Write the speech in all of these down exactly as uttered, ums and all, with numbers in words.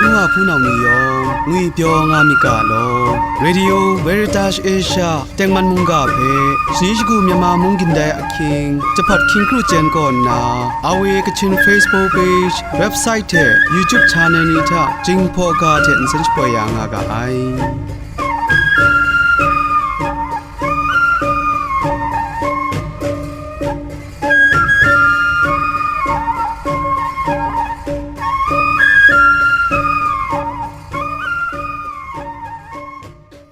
nu wa hpunau ni yawng ngwipyaw nga myit ga law. Radio Veritas Asia tengman mungga hpe shani shagu Myanmar mung gindai ahkying, jahpat hkying kru chyen kaw nna, R V A Kachin Facebook page, website hte YouTube channel ni hta Jinghpaw ga hte nsen shapoi ya nga ga ai.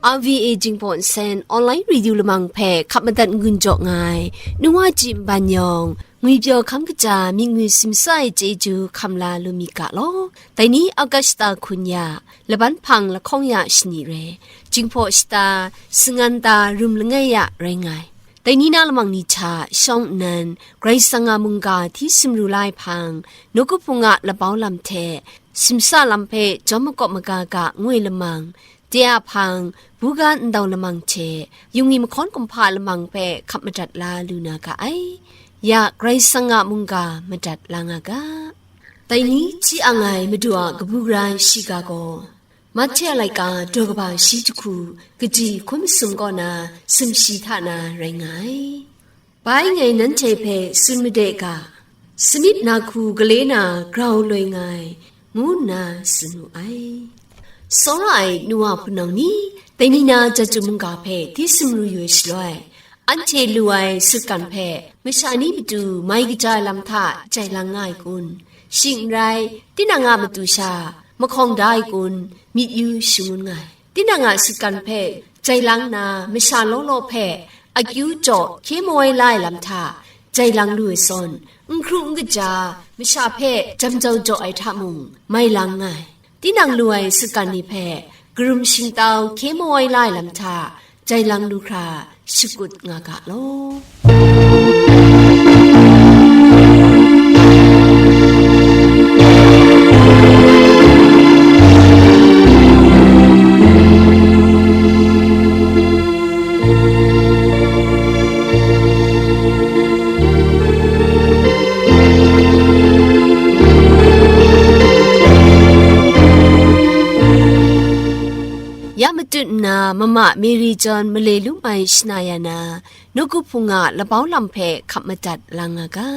R V A Jinghpaw Nsen Online Radio Lamang hpe hkap madat n-gun jaw nga ai, nu wa ji nban yawng, ngwipyaw hkam kaja myit ngwi simsa ai chyeju hkam la lu myit ga law. Dai ni August ta hkun ya, laban hpang lahkawng ya shani rai, Jinghpaw shata, sangan ta rum langai ya rai nga ai. Dai ni na lamang ni hta shawng nnan, Karai Kasang a mungga hti sumru la ai hpang, nawku hpung a labau lam hte simsa lam hpe jawm makawp maga ga ngoi lamang, de a hpang, buga ndau lamang hte, yung i mahkawn kumhpa lamang hpe hkap madat la lu na ga ai. Ya Karai Kasang a mungga madat la nga ga. Dai ni hti ang ai Madu a kabu gara ai shiga gaw, Mahte a laika daw kaba shi jahku, kaji hkun masum kaw na sumshi hta na rai nga ai. Bai ngai nanhte hpe tsun made ga, sanit na hku gale na grau loi nga ai, ngu nna tsun wu ai. Tsawra ai nu wa hpunau ni, dai ni na Jahtum mungga hpe hti sumru yu ai shaloi, anhte lu ai sutgan hpe masha ni matu mai kaja ai lam hta jai lang nga ai kun? Shing n rai, tinang a matu sha mahkawng da ai kun? Myit yu shangun nga ai. Tinang a sutgan hpe jai lang na, masha law law hpe akyu jaw hkye mawai la ai lam hta jai lang lu ai zawn, n hkru n kaja masha hpe jam jau jaw ai hta mung mai lang nga ai. Tinang lu ai sutgan ni hpe karum shingtau hkye mawai la ai lam hta jai lang lu hkra shakut nga ga law. Ya matut nna, mama Mary John male lum ai shana ya na, nawku hpung a labau lam hpe hkap madat lang nga ga.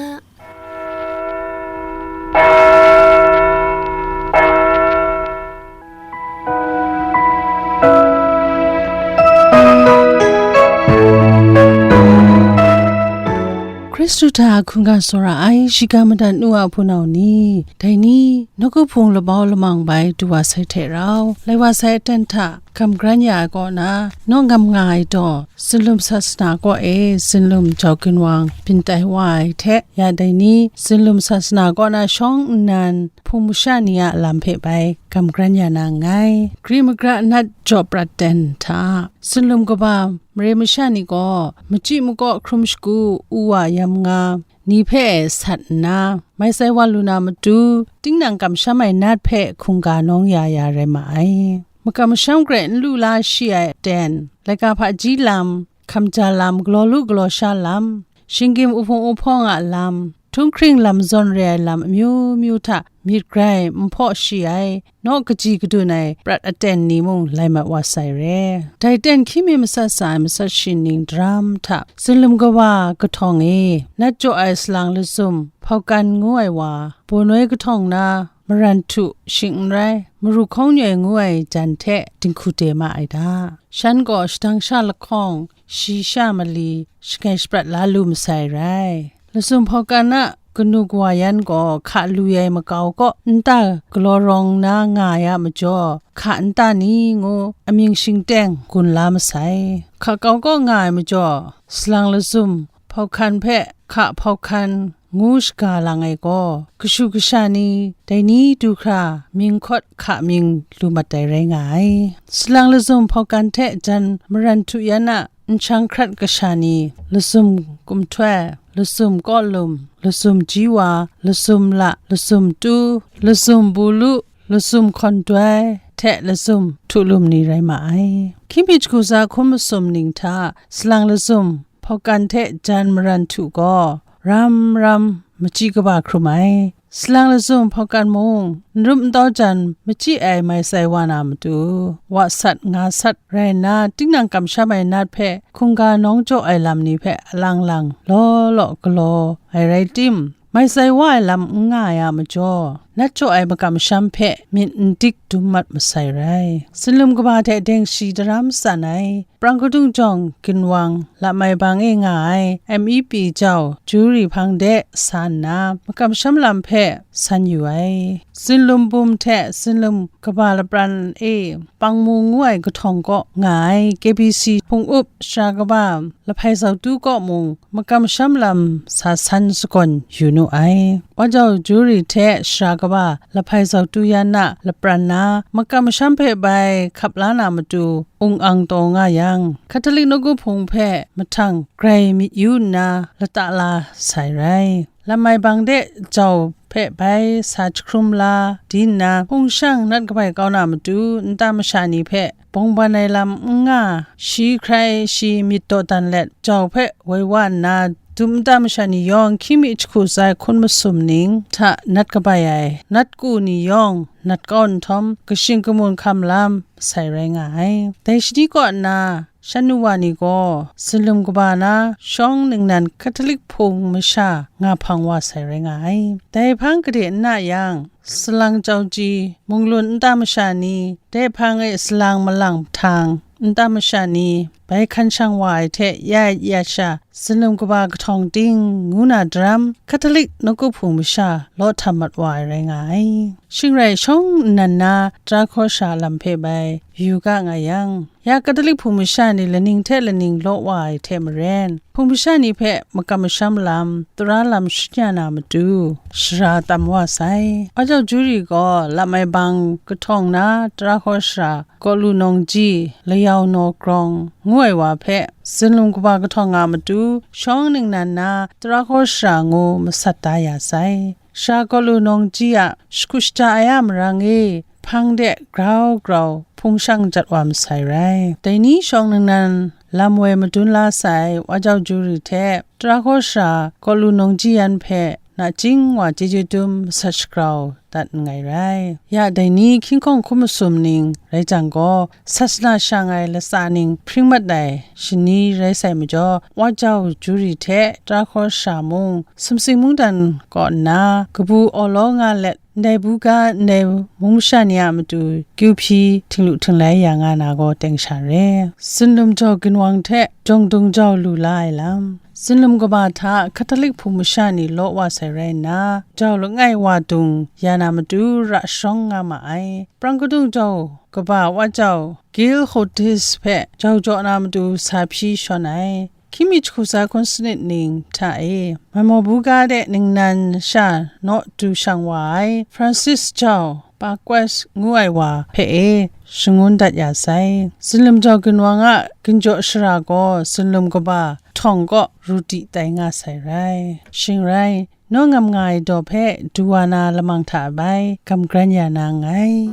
Hkristu hta hkungga tsawra ai shiga madat nu a hpunau ni, dai ni nawku hpung labau lamang bai du wa sai hte rau, lai wa sai aten hta gam gran ya ai kaw na, naw ngam nga ai daw, Tsinlum sasana kaw e tsinlum jau ginwang byin tai wa ai hte, ya dai ni tsinlum sasana kaw na shawng nnan hpung masha ni a lam hpe bai gam gran ya na nngai. Gri magra nat jaw prat ten hta, tsinlum kaba mare masha ni gaw machyi makaw hkrum shagu u wa yam nga, ni hpe sat nna, mai sai wa lu na matu, tinang kamsham ai nat hpe hkungga nawng ya ya rai ma ai. Makam masham garai n lu la shi ai aten, laika hpaji lam, hkamja lam, galaw lu galaw sha lam, shinggyim uhpung uhpawng a lam, htunghkring lam zawn re ai lam amyu myu hta myit grai n hpaw shi ai, naw kaji kadun ai prat aten ni mung lai mat wa sai re. Dai aten hkyi mi matsat sa ai matsat shi ning daram hta, tsinlum kawa kahtawng e, nat jaw ai salang lazum, hpaukan ngu ai wa, baw noi kahtawng na, maran htu shing n rai, maru hkawng nyoi ngu ai jan hte dinghku de ma ai da. Shan gaw shadang sha lahkawng, shi sha mali, shangai shaprat la lu masai rai. Lazum hpaukan a kanu kawa yan gaw hka lu ai makau kaw nta galaw rawng na nga ai a majaw, hka nta ni ngu amying shingteng gun la masai. Hka kau kaw nga ai majaw, salang lazum hpaukan hpe hka hpaukan ngu shaga lang ai gaw, kashu kasha ni dai ni du hkra mying hkawt hka mying lu mat ai rai nga ai. Salang lazum hpaukan hte jan maran htu yan a nshang hkrat kasha ni, lazum kumhtoi, lazum kawlum, lazum jiwa, lazum la, lazum tu, lazum bulu, lazum hkawn doi, hte lazum htu lum ni rai ma ai. Hkying mi jahku za hkun masum ning hta salang lazum hpaukan hte jan maran htu gaw, ram ram machyi kaba hkrum ai. Salang lazum hpawk kan mung, n rup n taw jan machyi ai mai sai wa na matu, wa sat nga sat rai nna, tinang kamsham ai nat hpe hkungga nawng jaw ai lam ni hpe alang lang law law galaw ai rai tim, mai sai wa ai lam n nga ai a majaw, nat jaw ai makamsham hpe myit n dik dum mat masai rai. Sinlum kaba hte deng shi daram san ai, Prang kadung jawng ginwang lamai bang e nga ai M E P jau Juri hpang de sa nna, makamsham lam hpe san yu ai. Sinlum bum hte sinlum kaba lapran e Pangmu ngu ai kahtawng kaw nga ai K B C hpung up sara kaba Lahpai Zautu kaw mung makamsham lam sa san sagawn yu nu ai. Wa jau Juri hte sara kaba Lahpai Zautu yan na lapran na makamsham hpe bai hkap la na matu ung ang taw nga yang, Hkatalik nawku hpung hpe mahtang grai myit yu nna lata la sai rai. Lamai bang de jau hpe bai sa jahkrum la di nna, hpung shang nat kabai kau na matu nta masha ni hpe bawngban ai lam n nga, shi hkrai shi myit dawdan let jau hpe woi wa nna, dum nta masha ni yawng hkying mi jahku sai hkun masum ning hta nat kabai ai, nat ku ni yawng nat kau nhtawm, kashing kamun hkam lam sai rai nga ai. Dai shani kaw nna, shan nu wa ni gaw, sinlum kaba na shawng ningnan Hkatalik hpung masha nga hpang wa sai rai nga ai. Dai hpang gade n na yang, salang jau ji, munglun nta masha ni, dai hpang e salang malang hpang nta masha ni, bai hkan shang wa ai hte ya ya sha, sinlum kaba kahtawng ting ngu na daram, Hkatalik nawku hpung masha law htam mat wa ai rai nga ai. Shing rai shawng nnan na, tara hkaw sara lam hpe bai yu ga nga yang, ya Hkatalik hpung masha ni laning hte laning law wa ai hte maren, hpung masha ni hpe makam masham lam, tara lam shanya na matu, shara tam wa sai. Wa jau Juri gaw lam ai bang kahtawng na tara hkaw sara, Kawlu Nawng Ji, Layau Naw Grawng ngu ai wa hpe, sinlum kaba kahtawng a matu, shawng ningnan na tara hkaw sara ngu masat da ya sai. Sara Kawlu Nawng Ji a shakut shata ai a marang e, hpang de grau grau hpung shang jat wa masai rai. Dai ni shawng ningnan lam woi madun la sai, Wa jau Juri hte tara hkaw sara Kawlu Nawng Ji yan hpe nachying wa chyeju dum masat shagrau dat nngai rai. Ya dai ni hkying hkawng hkum masum ning rai jang gaw, sasana shang ai latsa ning hpring mat ai shani rai sai majaw, Wa jau Juri hte tara hkaw sara mung, sumsing mungdan kaw nna, kabu awlaw nga let, ndai buga, ndai mung masha ni a matu kyu hpyi htinglu htinglai ya nga na gaw teng sha re. Sinlum jau ginwang hte jawng dung jau lu la ai lam. Sinlum kaba hta Hkatalik hpung masha ni law wa sai rai nna, jau langai wa dung ya na matu ra sharawng nga ma ai. Prang kadung jau kaba Wa jau Gil Hodis hpe jau jaw na matu sa hpyi shawn ai. Hkying mi jahku sa hkun sanit ning hta e, Maimaw buga de ningnan sha naw du shang wa ai Francis jau Paquas ngu ai wa hpe e shangun dat ya sai. Sinlum jau ginwang a ginjaw shara gaw sinlum kaba htawng kaw ru di tai nga sai rai. Shing rai, naw ngam nga ai daw hpe du wa na lamang hta bai gam gran ya na nngai.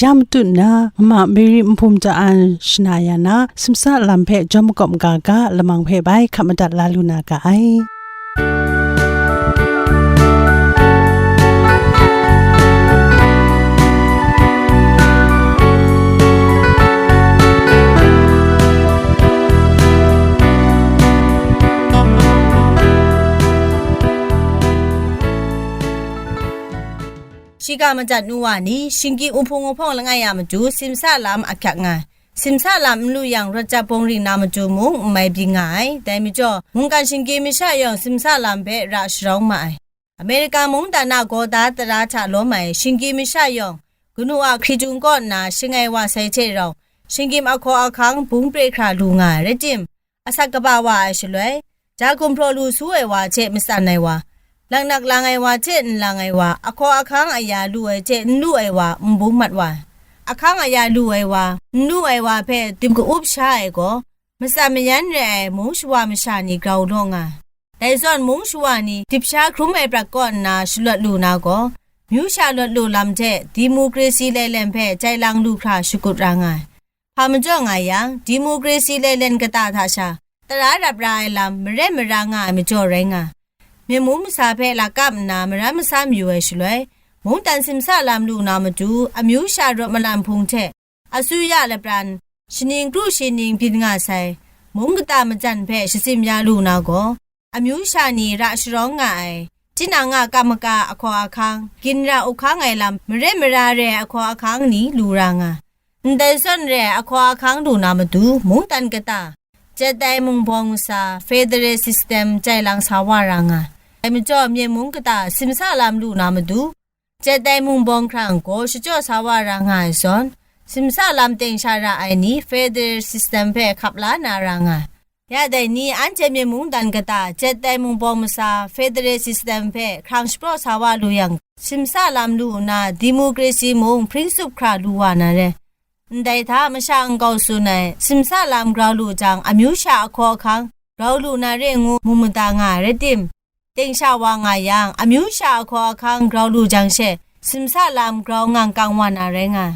Ya matut na, mama Mary Nhpum ta an shana ya na, simsa lam hpe jawm makawp maga ga, lamang hpe bai hkap madat la lu na ga ai. Shiga madat nu wa ni, shinggyim uhpung uhpawng langai a matu, simsa lam ahkyak nga ai. Simsa lam n lu yang, rawt jap bawng ring na matu mung n mai byin nga ai. Dai majaw, mungkan shinggyim masha yawng simsa lam hpe ra sharawng ma ai. Amerika mungdan a Gawda tara hta lawm ai shinggyim masha yawng, kanu a hkritung kaw nna shangai wa sai hte rau, shinggyim ahkaw ahkang bung pre hkra lu nga ai. Rai tim, asak kaba wa ai shaloi, ja gumhpraw lu su ai wa hte matsan ai wa, laknak lang ai wa hte n lang ai wa, ahkaw ahkang aya lu ai hte n lu ai wa, n bung mat wa ai. Ahkang aya lu ai wa, n lu ai wa hpe dip ka-up sha ai gaw, matsan mayan rai ai mung shawa masha ni grau law nga ai. Dai zawn mung shawa ni dip sha hkrum ai prat kaw nna shalawt lu na gaw, amyu sha lawt lu lam hte democracy lailen hpe jai lang lu hkra shakut ra nga ai. Hpa majaw nga yang, democracy lailen kata hta sha, tara rap ra ai lam maren mara nga ai majaw rai nga. Myen mung masa hpe lakap nna maram masam yu ai shaloi, mungdan simsa lam lu na matu, amyu sha rawt malan hpung hte, asuya lapran, shaning kru shi ning byin nga sai, mung kata majan hpe shatsim ya lu na gaw, amyu sha ni ra sharawng nga ai, tinang a kamaka ahkaw ahkang, ginra uhkang ai lam maren mara re ai ahkaw ahkang ni lu ra nga. Ndai zawn re ai ahkaw ahkang lu na matu, mungdan kata, jat ai mungbawng masa, federal system jai lang sa wa ra nga. Dai majaw, myen mung kata simsa lam lu na matu, jat ai mungbawng hkrang gaw shachyaw sa wa ra nga ai zawn, simsa lam teng sha ra ai ni federal system hpe hkap la na ra nga ai. Ya dai ni anhte myen mungdan kata jat ai mungbawng masa federal system hpe hkrang shapraw sa wa lu yang, simsa lam lu nna democracy mung hpring tsup hkra lu wa na re. Ndai hta masha nkau tsun ai, simsa lam grau lu jang amyu sha ahkaw ahkang grau lu na re ngu mu mada nga ai rai tim, teng sha wa nga yang, amyu sha ahkaw ahkang grau lu jang she, simsa lam grau ngang kang wa na rai nga ai.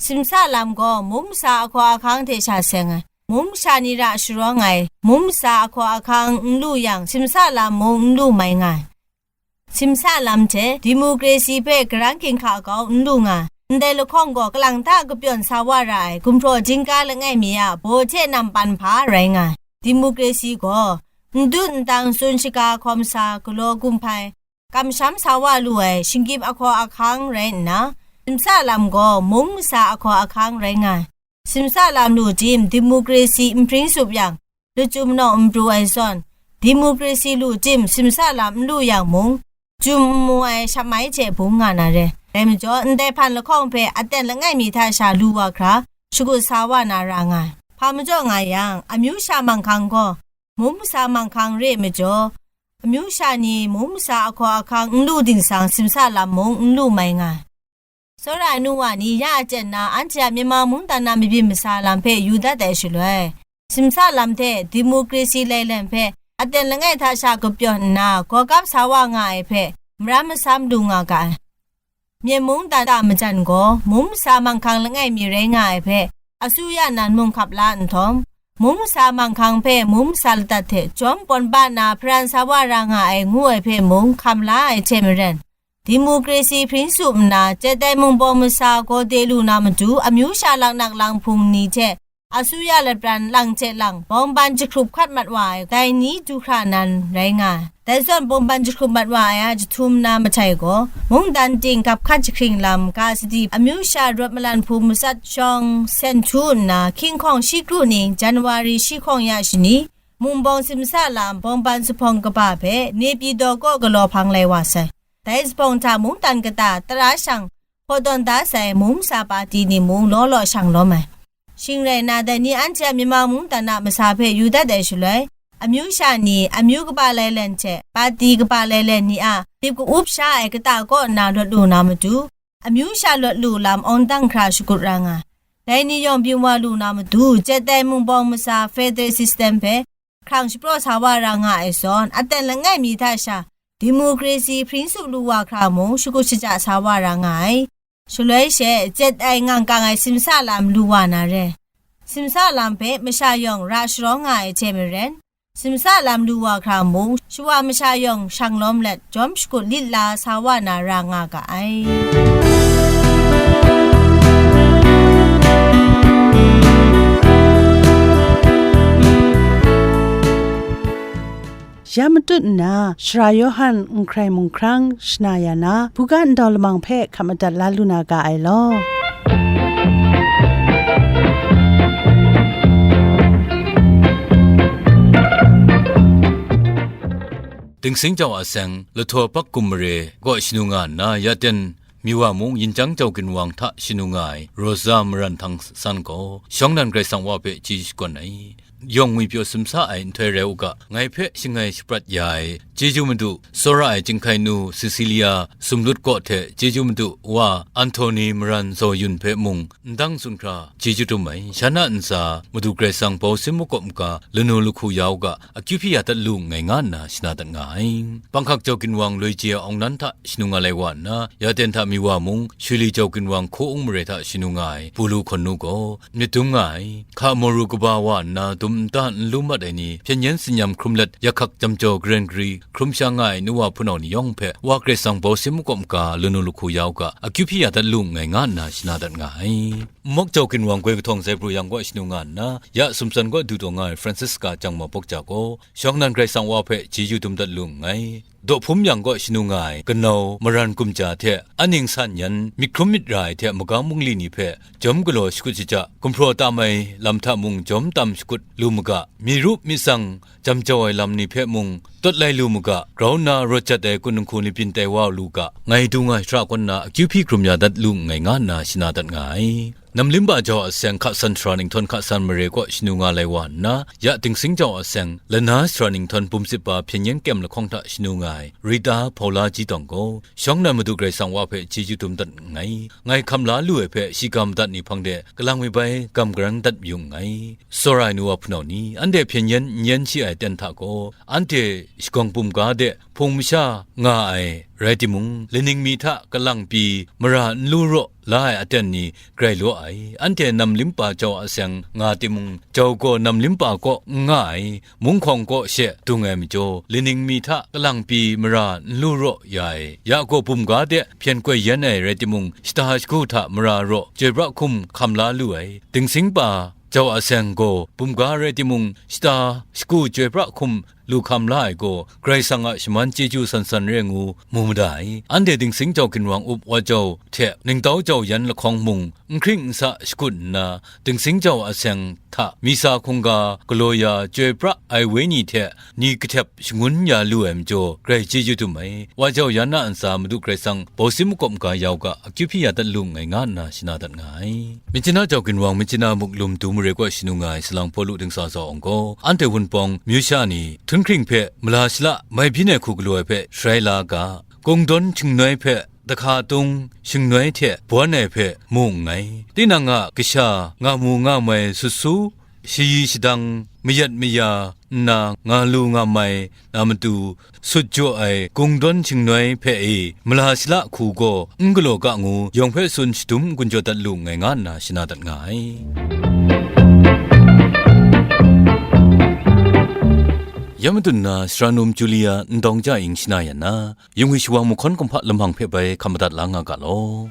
Simsa lam gaw mung masa ahkaw ahkang hte sha seng ai, mung masha ni ra sharawng ai, mung masa ahkaw ahkang n lu yang, simsa lam mung n lu mai nga ai. Simsa lam hte democracy hpe karan ginhka kau n lu nga ai. Ndai lahkawng gaw kalang ta kapyawn sa wa ra ai gumhpraw dingka langai mi a baw hte nampan hpa rai nga ai. Democracy gaw n dut n tang tsun shaga hkawm sa galaw gumhpai, kamsham sa wa lu ai shinggyim ahkaw ahkang rai nna, simsa lam gaw mung masa ahkaw ahkang rai nga ai. Simsa lam lu tim, democracy n hpring tsup yang, lachyum naw n pru ai zawn, democracy lu tim, simsa lam n lu yang mung, chyum n mu ai shap mai hte bung nga na re. Dai majaw, ndai hpan lahkawng hpe aten langai mi hta sha lu wa hkra, shakut sa wa na ra nga ai. Hpa majaw nga yang, amyu sha manghkang gaw, mung masa manghkang re ai majaw, amyu sha ni mung masa ahkaw ahkang n lu dingsang, simsa lam mung n lu mai nga ai. Tsawra ai nu wa ni ya a chyen na, anhte a Myanmar mungdan na mabyin masa lam hpe yu dat ai shaloi, simsa lam hte democracy lailen hpe aten langai hta sha kapyawn nna, gawgap sa wa nga ai hpe maram masam lu nga ga ai. Myen mungdan a majan gaw, mung masa manghkang langai mi rai nga ai hpe, asuya nan mung hkap la nhtawm, mung masa manghkang hpe mung masa ladat hte jawm pawn ba na hparan sa wa ra nga ai ngu ai hpe mung hkam la ai hte maren, democracy hpring tsup nna, jat ai mungbawng masa gaw de lu na matu, amyu sha laknak lang hpung ni hte, asuya lapran lang hte lang, bawngban jahkrup hkat mat wa ai, dai ni du hkra nan rai nga ai. Dai zawn bawngban jahkrup mat wa ai a jahtum na mahtai gaw, mungdan ting gap hkat jahkring lam ga sadi amyu sha rawt malan hpung matsat shawng sen htu nna, hkying hkawng shi kru ning January shi hkawng ya shani, mungbawng simsa lam bawngban zuphpawng kaba hpe Naypyidaw kaw galaw hpang lai wa sai. Dai zuphpawng hta mungdan kata tara shang hpaw tawn da sai mung masa pati ni mung law law shang lawm ai. Shing rai nna, dai ni anhte a Myanmar mungdan a masa hpe yu dat ai shaloi, amyu sha ni, amyu kaba lailen hte pati kaba lailen ni a dip ka-up sha ai kata kaw nna lawt lu na matu, amyu sha lawt lu lam awng dang hkra shakut ra nga ai. Dai ni yawng byin wa lu na matu, jat ai mungbawng masa federal system hpe hkrang shapraw sa wa ra nga ai zawn, aten langai mi hta sha, democracy hpring tsup lu wa hkra mung shakut shaja sa wa ra nga ai. Shaloi she, jat ai ngang kang ai simsa lam lu wa na re. Simsa lam hpe masha yawng ra sharawng nga ai hte maren, simsa lam lu wa hkra mung, shawa masha yawng shang lawm let, jawm shakut lit la sa wa na ra nga ga ai. Ya matut nna, Sara Yawhan n hkrai mung hkrang shana ya na, buga ndau lamang hpe hkap madat la lu na ga ai law. Dingsing jau a seng, Lahtaw Pak Kum Mare kaw shanu nga nna, ya ten, Miwa mung yin chyang jau ginwang hta shanu nga ai Rosa Maran Htang San gaw, shawng nnan Karai Kasang Wa hpe chyeju shakawn ai. yawng ngwipyaw sumsa ai nhtoi rai u ga, ngai hpe shangai shaprat ya ai, chyeju madu, tsawra ai chyinghkai nu Cecilia Sumlut kaw hte chyeju madu wa Anthony Maran Zaw Yun hpe mung ndang tsun hkra chyeju dum ai, shan a ntsa Madu Karai Kasang bau sim makawp maga lanu lahku ya u ga, akyu hpyi ya dat lu nngai nga nna shana dat nga ai. Panghkak jau ginwang loi je awng nan hta shanu nga lai wa nna, ya ten hta mi wa mung, Shuli jau ginwang hku ung mare hta shanu nga ai Pulu hkawn nu gaw, myit dum nga ai. Hka maru kaba wa nna dum nta n lu mat ai ni, hpyen yen tsin-yam hkrum let, yakhak jam jaw garen gari hkrum sha nga ai nu wa hpunau ni yawng hpe, Wa Karai Kasang bau sim makawp maga lanu lahku ya u ga, akyu hpyi ya dat lu nngai nga nna shana dat nga ai. Nmawk jau ginwang goi kahtawng Zaibru yang kaw shanu nga nna, ya sumtsan kaw du taw nga ai Francisca Jangma Bawkja gaw, shawng nnan Karai Kasang Wa hpe chyeju dum dat lu nngai. Dawhpum yang kaw shanu nga ai kanau maran kumja hte aning san yan myit hkrum myit ra ai hte magam bungli ni hpe jawm galaw shakut shaja, gumhpraw tam ai lam hta mung jawm tam shakut lu maga, myi rup myi tsang jam jau ai lam ni hpe mung tawt lai lu maga, grau nna rawt jat ai kun nhku ni byin tai wa lu ga, ngai du nga ai hkra kaw nna akyu hpyi hkrum ya dat lu nngai nga nna shana dat nga ai. Namlimba jau a seng hka san sara ninghtawng hka san mare kaw shanu nga lai wa nna, ya Dingsing jau a seng lana sara ninghtawng bum sit ba hpyen yen kyem lahkawng hta shanu nga ai Rita Paula Ji Tawng gaw, shawng nnan Madu Karai Kasang Wa hpe chyeju dum dat nngai. Ngai hkam la lu ai hpe shiga madat ni hpang de kalang mi bai gam karang dat yu nngai. Tsawra ai nu wa hpunau ni, anhte hpyen yen n yen shi ai aten hta gaw, anhte shagawng bumga de hpung masha nga ai rai timung, laning mi hta kalang pyi mara n lu raw la ai aten ni grai law ai. Anhte namlimpa jau a seng nga timung, jau gaw namlimpa kaw n nga ai, munghkawng kaw she dung ai majaw, laning mi hta kalang pyi mara n lu raw ya ai. Ya gaw bumga de hpyen koi yan ai rai timung, shata shagu hta mara raw chyoi pra hkum hkam la lu ai. Dingsing pa jau a seng gaw bumga rai timung, shata shagu chyoi pra hkum lu hkam la ai gaw, Karai Kasang a shaman chyeju san san re ngu mu mada ai. Anhte Dingsing jau ginwang up wa jau hte ningtau jau yan lahkawng mung, n hkring n sa shakut nna, Dingsing jau a seng hta misa hkungga galaw ya chyoi pra ai wenyi hte ni kahtep shangun ya lu ai majaw, grai chyeju dum ai. Wa jau yan a ntsa Madu Karai Kasang bau sim makawp maga ya u ga, akyu hpyi ya dat lu nngai nga nna shana dat nga ai. Myitkyina jau ginwang, Myitkyina muk lum du mare kaw shanu nga ai salang Pawlu dingsa zaw awng gaw, anhte Wunpawng myu sha ni htunhkring hpe mala shala mai byin ai hku galaw ai hpe sharai la ga, kungdawn shingnoi hpe dahka tung shingnoi hte bawn ai hpe mu nngai. Tinang a kasha nga mu nga mai sut su, shayi shadang mayat maya nna nga lu nga mai na matu sut jaw ai kungdawn shingnoi hpe e mala shala hku gaw n galaw ga ngu, yawng hpe tsun shadum n-gun jaw dat lu nngai nga nna shana dat nga ai. Ya madun na, sara num Julia n dawng ja ing shana yan na, yungwi shawang mahkawn kumhpa lamang hpe bai hkam madat la nga ga law.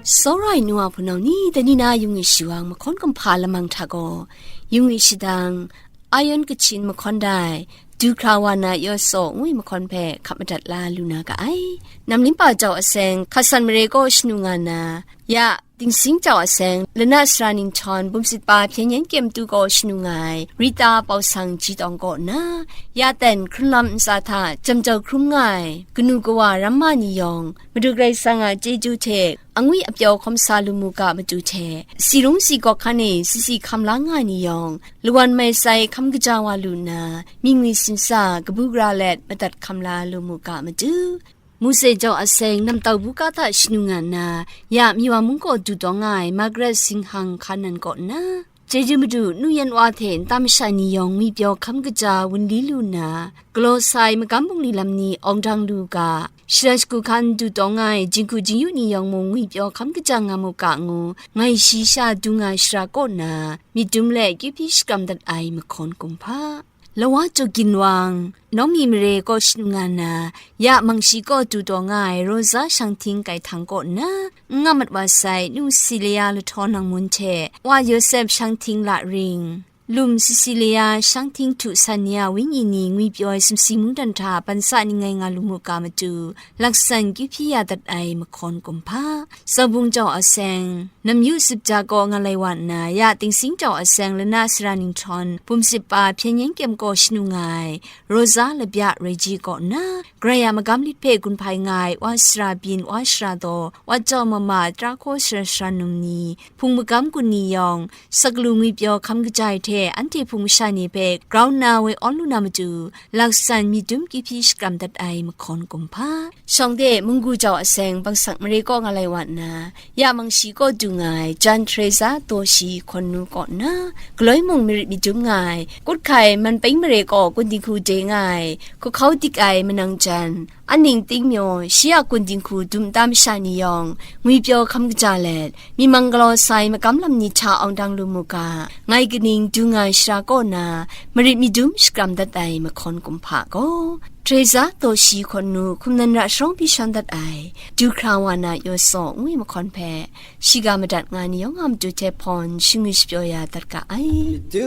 Tsawra ai nu a hpunau ni, dai ni na yungwi shawang mahkawn kumhpa lamang hta gaw, yungwi shadang, Ayon Kachin mahkawn dai, du hkra wa na Yaw Saw ngwi mahkawn hpe hkap madat la lu na ga ai. Namlimpa jau a seng hka san mare kaw shanu nga na, ya Dingsing jau a seng lana sara ninghtawng bum sit pa hpyen yen kyem tu kaw shanu nga ai Rita Pausang Ji Tawng kaw nna, ya ten hkrunlam ntsa hta jam jau hkrum nga ai kanu kawa ramma ni yawng, Madu Karai Kasang a chyeju hte angwi apyaw hkawm sa lu mu ga matu hte, si rung si gawk hkan e si si hkam la nga ai ni yawng, lawan mai sai hkam kaja wa lu nna, mying mi simsa kabu gara let madat hkam la lu mu ga matu, Mose jau a seng namtau buga hta shanu nga nna, ya Miwa mung kaw du taw nga ai Margaret Singhang Hkanan kaw nna, Chyeju Madu nu yan wa hte nta masha ni yawng ngwipyaw hkam kaja wunli lu nna, galaw sa ai magam bungli lam ni awng dang lu ga, shara shagu hkan du taw nga ai jinghku jingyu ni yawng mung ngwipyaw hkam kaja nga mu ga ngu, ngai shi sha du nga ai shara kaw nna, myit dum let kyu hpyi shakram dat ai mahkawn kumhpa. Lawa Jaw Ginwang, Nawng Mi Mare kaw shanu nga nna, ya Mangshi kaw du taw nga ai Rosa Shanghting Kaihthang kaw nna, n nga mat wa sai, nu Silia Lahtaw Nang Mun hte, wa Yosep Shanghting Laring, Lum Sisilia, shang hting htu san ni a wenyi ni ngwipyaw ai sumsing mungdan hta bansa ning ngai nga lu mu ga matu, laksan kyu hpyi ya dat ai mahkawn kumhpa, Zaubung jau a seng, Namyu Sipja kaw nga lai wa nna, ya Tingsing jau a seng, lana sara ninghtawn, bum sip pa, hpyen yen kyem kaw shanu nga ai, Rosa Labya Reji kaw nna, Karai a magam lit hpe gun hpai nga ai, wa sara byin, wa sara daw, wa jau mama, tara hkaw sara sara num ni, hpung magam gun ni yawng, Saklu ngwipyaw hkam kaja ai hte anhte hpung masha ni hpe grau nna woi awn lu na matu, laksan myit dum kyu hpyi shakram dat ai mahkawn kumhpa. Shawng de munggu jau a seng bangsak mare kaw nga lai wa nna, ya Mangshi kaw du nga ai Jan Teresa Daw Shi hkawn nu kaw nna, galoi mung marit myit dum nga ai, kut hkai man peng mare kaw kun dinghku de nga ai, hkau dik ai manang jan, Aning Tingmyaw, shi a kun dinghku dum nta masha ni yawng, ngwipyaw hkam kaja let, myi mang galaw sai magam lam ni hta awng dang lu mu ga, ngai kaning du nga ai shara kaw na, marit myit dum shakram dat ai mahkawn kumhpa gaw, Teresa Daw Shi hkawn nu hkum nan ra sharawng pyi shawn dat ai, du hkra wa na yaw saw ngu ai mahkawn hpe, shiga madat nga ni yawng a matu hte hpawn shingwi shapyaw ya dat ga ai. Du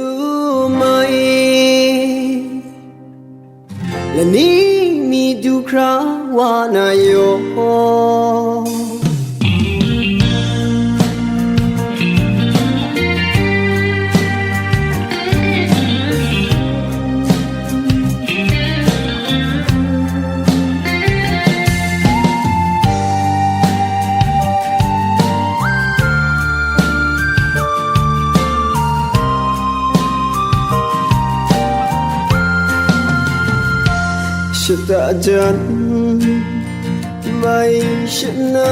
mai. Lani mi du hkra wa na yaw. Shata jan mai shana,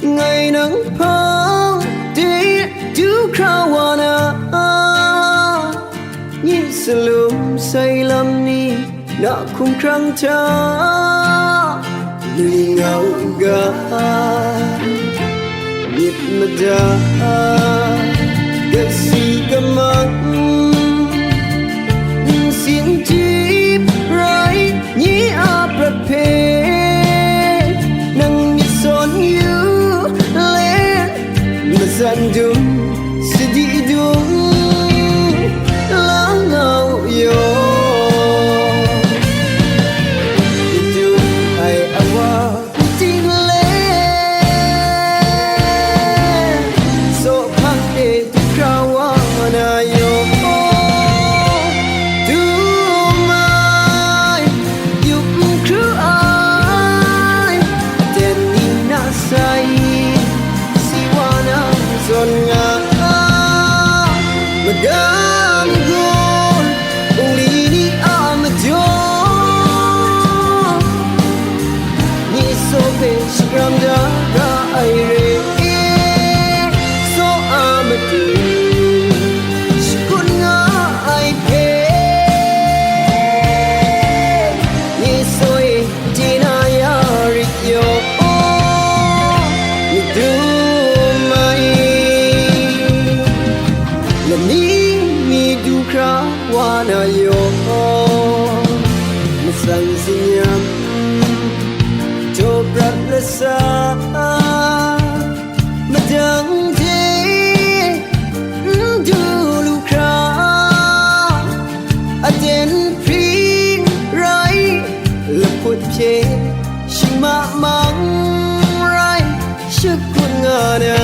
ngai nang hpang de du hkra wa na, nyi salum sai lam ni na hkumhkrang hta, lui nga u ga, myit mada, kasi kamang, nsin chyip rai, nye a prat hpe, nang myit sawn yu let, matsan dum, sadi dum, lang nga u yaw. Dum ai awa ting le, so hpang de du hkra wa na yaw. Dum ai, yup n hkru ai, aten ni na sai, si wa na zawn nga, magam gaw, bungli ni a majaw, nyi saw hpe shakram da ga ai re, saw a matu shakut nga ai hpe, nyi saw e, chye na ya rit yaw, myit dum ai, lani mi du hkra wa na yaw, matsang zinyam, jaw prat lasa, madang hte n du lu hkra, aten hpring rai, lahput hpye shingma mang rai, shakut nga na.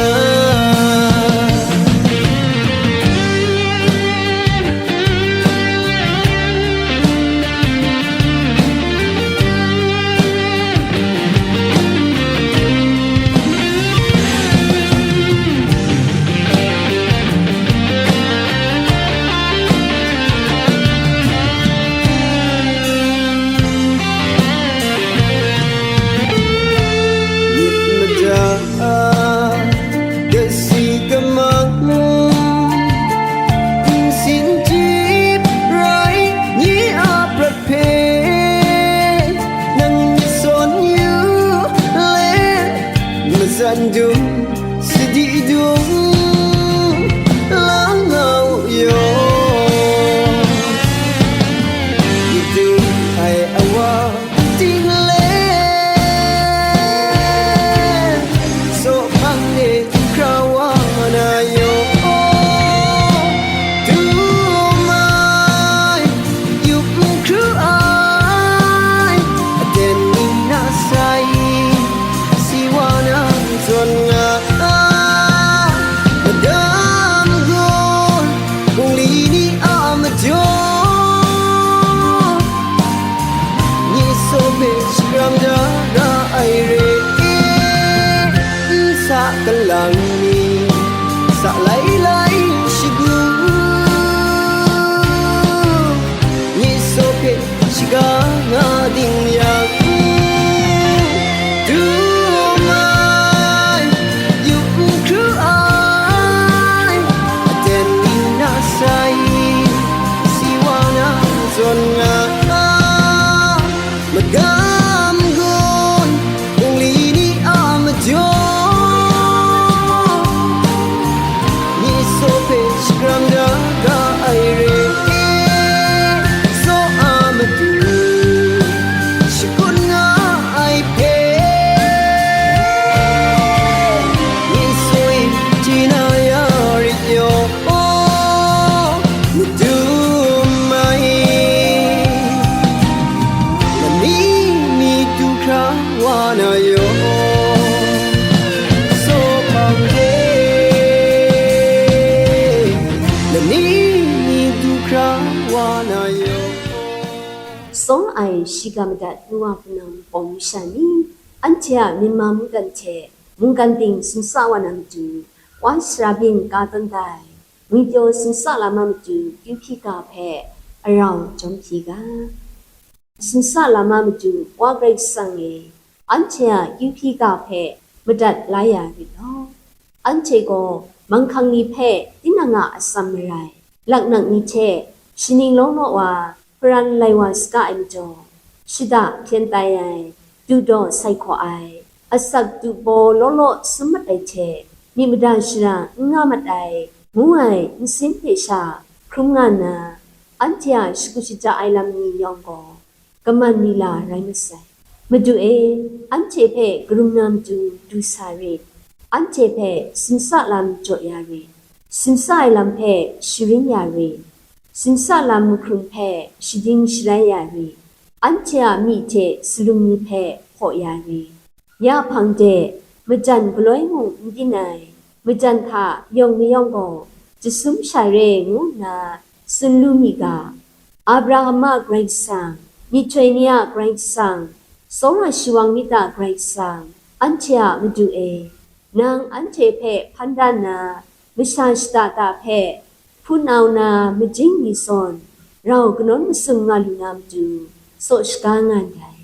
Myit mada, kasi kamang, nsin chyip rai, nye a prat hpe, nang myit sawn yu let, matsan dum, sadi dum, lang nga u yaw. Myit dum ai awa ting le, saw hpang de du hkra wa na yaw, Shiga madat nu wa hpunau pawng masha ni, anhte a myinma mungkan hte mungkan ting simsa wa na matu, wa sara byin ka tawn dai, ngwipyaw simsa lam a matu kyu hpyi ga hpe arau jawm hpyi ga. Simsa lam a matu, Wa Karai Kasang e, anhte a kyu hpyi ga hpe madat la ya rit law, anhte gaw manghkang ni hpe tinang a atsam marai, laknak ni hte shaning law law wa hparan lai wa saga ai majaw, shada hpyen tai ai, dudaw sai hkaw ai, asak dubaw law law sum mat ai hte, myit mada shara n nga mat ai, ngu ai nsin hte sha hkrum nga nna, anhte a shagu shaja ai lam ni yawng gaw, kaman ni la rai masai. Madu e, anhte hpe karum na matu du sa rit, anhte hpe simsa lam jaw ya rit, simsa ai lam hpe sharin ya rit, simsa lam mahkrung hpe shading sharai ya rit, anhte a myi hte salum ni hpe hpaw ya rit. Ya hpang de, majan galoi mung n byin ai, majan hta yawng mayawng gaw, jasum sha re ngu nna tsun lu mi ga. Abraham a Karai Kasang, myihtoi ni a Karai Kasang, tsawra shawang myit a Karai Kasang, anhte a Madu e, nang anhte hpe hpan da nna, masha shada da hpe, hpunau na majing mi zawn, rau kanawn masum nga lu na matu, saw shaga nga ndai.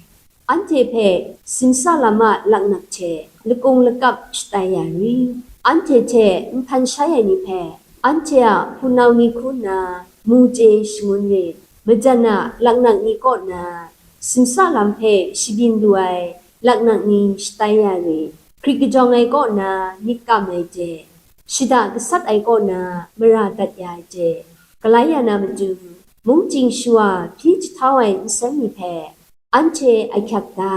Anhte hpe simsa lam a laknak hte lakung lakap shatai ya ri, anhte hte nhpan shai ai ni hpe, anhte a hpunau ni hku nna mu chye shangun rit, majan a laknak ni kaw na, simsa lam hpe shabyin lu ai laknak ni shatai ya rit, hkrit kajawng ai kaw na myit kam ai hte, shada gasat ai kaw na mara dat ya ai hte, galai ya na matu, mungchying shawa hpyi jahtau ai nsen ni hpe, anhte ahkyak da,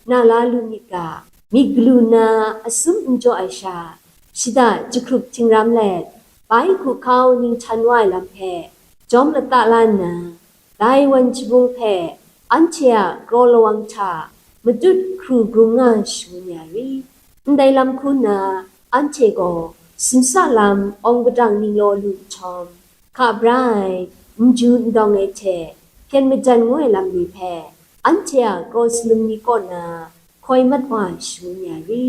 na la lu myit ga, myit galu nna asum n jaw ai sha, shada jahkrup htingram let, bai hku hkau ninghtan wa ai lam hpe, jawm lata la nna, dai wan jabung hpe anhte a kraw lawang hta matut hkru grung nga shangun ya ri. Ndai lam hku nna, anhte gaw simsa lam awng padang ninglaw lu nhtawm, hka bra ai, n ju n dawng ai hte hpyen majan ngu ai lam ni hpe, anhte a kraw salum ni kaw na hkoi mat wa shangun ya ri.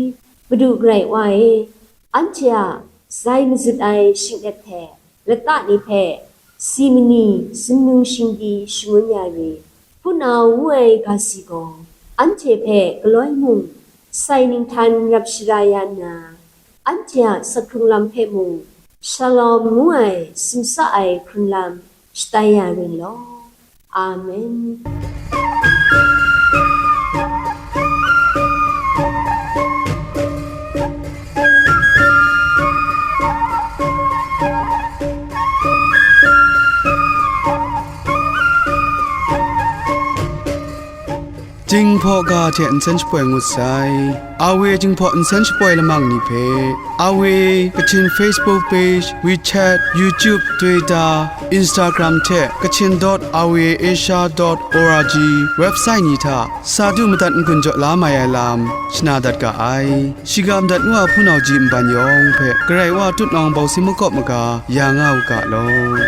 Madu Karai Wa e, anhte a zai mazut ai shinglet hte lata ni hpe si mani sumnung shingdi shangun ya ri. Hpunau ngu ai ga si gaw, anhte hpe galoi mung sai ninghtan rap shara ya nna, anhte a sakhkrung lam hpe mung, Shalom ngu ai simsa ai hkrun lam shatai ya ring law. Amen. Jinghpaw ga hte nsen shapoi ngut sai. Awe Jinghpaw nsen shapoi lamang ni hpe, Awe Kachin Facebook page, WeChat, YouTube, Twitter, Instagram hte Kachin dot awe asia dot org website ni hta sa du madat n-gun jaw la mai ai lam shana dat ga ai. Shiga madat nu a hpunau ji nban yawng hpe Karai Wa tutnawng bawsi makawp maga ya nga u ga law.